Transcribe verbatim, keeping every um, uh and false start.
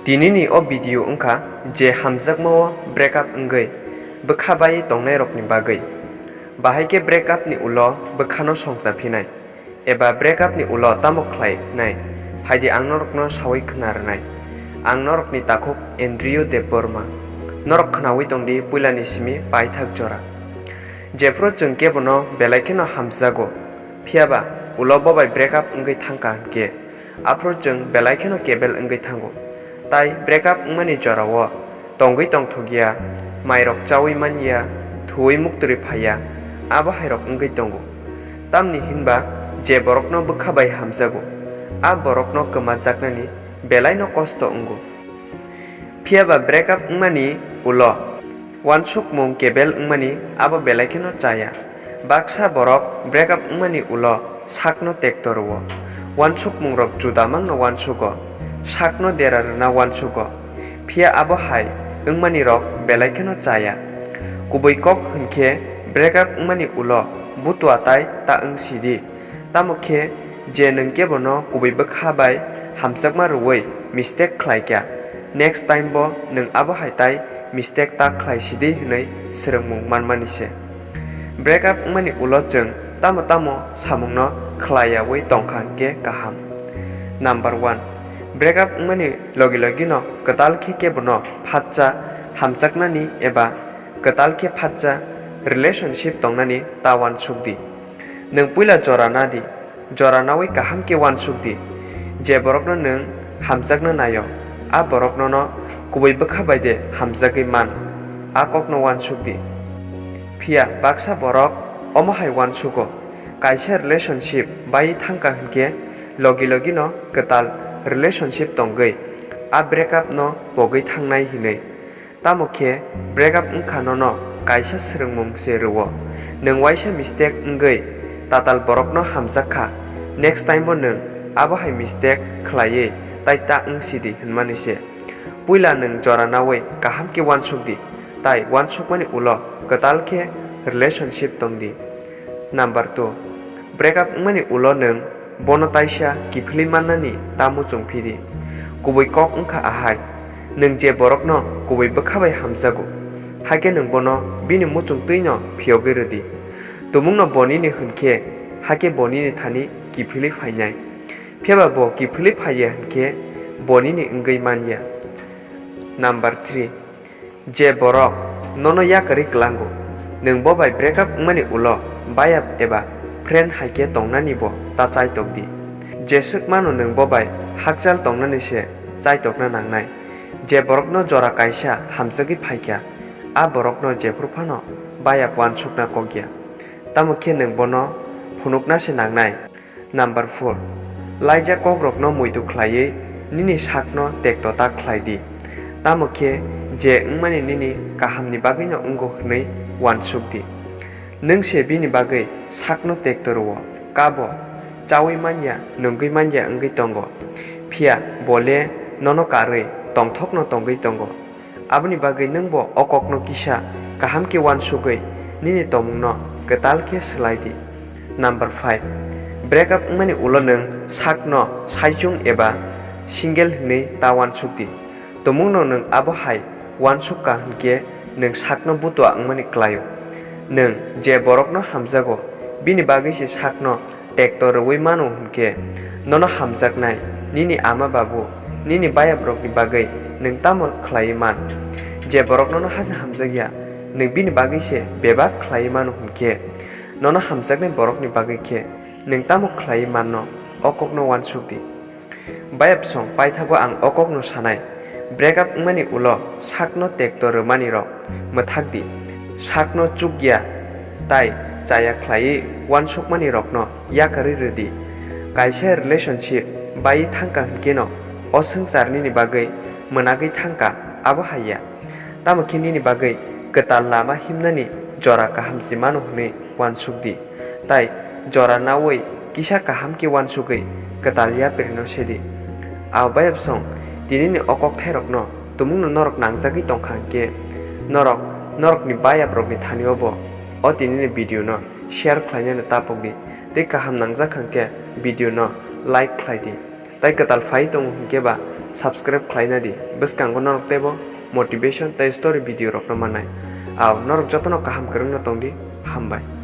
Tinini o video wngkha je hamjakmao breakup wngwi bwkha bai tongnairokni bagwi. Bahai khe breakup ni ulo bwkhano songcha phinai, eba breakup ni ulo tamo khlai nai, phaidi ang norokno sawi khna rwnai. Ang norokni takhuk Andrew Debbarma. Norok khnawi tongdi puilani simi paithak jora. Jephru chwng kebono belai kheno hamjago, phiyaba ulo bobai breakup wngwi thangkha hinkhe, aphuru chwng belai kheno kebel wngwi thango. Tai breakup wngmani jorao tongwi tongthokya, mairok chawi manya, thuwi muktwrwi phaiya, abo hairok wngwi tongo. Tamni hinba je borokno bwkha bai hamjago, a borokno kwmajaknani belaino kosto wngo. Phiyaba breakup wngmani ulo uansukmung kebel wngmani abo belai kheno chaya. Baksa borok breakup wngmani ulo sakno tekto rwo. Uansukmungrok juda mangno uansugo. Sakno dera rwna uansugo. Phiya abo hai wngmanirok belai kheno chaya. Kubui kok hwnkhe breakup wngmani ulo butua tai ta wng sidi. Tamo khe je nwng kebono kubui bwkha bai hamjakma rwui mistake khlaikha, next time bo nwng abo hai tai mistake ta khlai sidi hwnwi swrwngmung manmani se. Breakup wngmani ulo chwng tamo tamo samungno khlaiyaui tongkha hinkhe kaham. Number one, breakup wngmani logi logino kwtal khe kebono phatsa hamjaknani eba kwtal khe phatsa relationship tongnani ta uansuk di. Nwng puila jora na di, jora naui kaham khe uansuk di. Je borokno nwng hamjakna naio, a borok nono kubui bwkha bai de hamjagwi man, a kokno uansuk di. Phiya baksa borok omo hai uansugo, kaisa relationship bai thangkha hinkhe logi logino kwtal relationship tongwi a breakup no pogwi thangnai hinwi. Tamo khe breakup wngkha nono kaisa swrwngmung se rwo. Nwng waisa mistake wngwi tatal borokno hamjakha, next time bo nwng abo hai mistake khlaiwi tai ta wng sidi hwnmani se. Puila nwng jora naui kaham khe uansuk di, tai uansukmani ulo kwtal khe relationship tong di. Number two, breakup wngmani ulo nwng bono taisa kiphilwi mannani ta muchung phidi. Kubui kok wngkha ahai, nwng je borokno kubui bwkha bai hamjago, hakhe nwng bono bini muchung twino phiyogwi rwdi. Tumungno bo nini hwnkhe, hakhe bo nini thani kiphilwi phainai. Phiyaba bo kiphilwi phaiya hwnkhe bo nini wngwi manya. Number three, je borok nono yakarwi kwlango, nwng bo bai breakup wngmani ulo bayap eba friend hai khe tongnani bo ta chaitok di. Jeswk mano nwng bo bai hakchal tongnani se chaitokna nangnai. Je borokno jora kaisa hamjagwi phaikha, a borokno jephru phano bayap uansukna kok ya. Tamo khe nwng bono phunukna se nangnai. Number four, laijak kokrokno muitu khlaiwi nini sakno tekto ta khlai di. Tamo khe je wngmani nini kahamni bagwino wngo hwnwi uansuk di. Nwng se bini bagwi sakno tekto rwo, kabo, chaui manya, nungwi manya wngwi tongo. Phiya bo le nono karwi tongthokno tongwi tongo. Aboni bagwi nwng bo o kokno kisa kaham khe uansugwi nini tongmungno kwtal khe swlai di. Number five, breakup wngmani ulo nwng sakno saichung eba single hwnwi ta uansuk di. Tumungno nwng abo hai uansuk ka hwnkhe nwng sakno butua wngmani klaio. Nwng je borokno hamjago, bini bagwi se sakno tekto rwui mano hwnkhe, nono hamjaknai nini ama babu, nini bayaprokni bagwi nwng tamo khlaiwi man? Je borok nono haja hamjakya, nwng bini bagwi se bebak khlaiwi mano hwnkhe, nono hamjaknai borokni bagwi khe nwng tamo khlaiwi manno, o kokno uansuk di. Bayapsong paithago ang o kokno sanai, breakup wngmani ulo sakno tekto rwmanirok mwthak di. Sakno chukya tai chaya khlaiwi uansukmanirokno yakarwi rw di. Kaisa relationship baiwi thangkha hwnkhe no o swngchar nini bagwi mwnagwi thangkha, abo hai ya. Tamo khe nini bagwi kwtal lama himnani jora kaham se mano hwnwi uansuk di. Tai jora naui kisa kaham khe uansugwi kwtal yaprino se di. Abo bayapsong tinini o kokthairokno tumungno norok nangjagwi tongkha hwnkhe, norok norokni bayaprokni thanio bo o tinini video no share khlainani tapok di tei kaham nangjak hwnkhe video no like khlai di. Tai kwtal phai tongo hwnkhe ba Subscribe khlaina di, bwskango norok teibo motivation tei story video rokno mannai. Ao norok jotono kaham kwrwngno tongdi, hambai.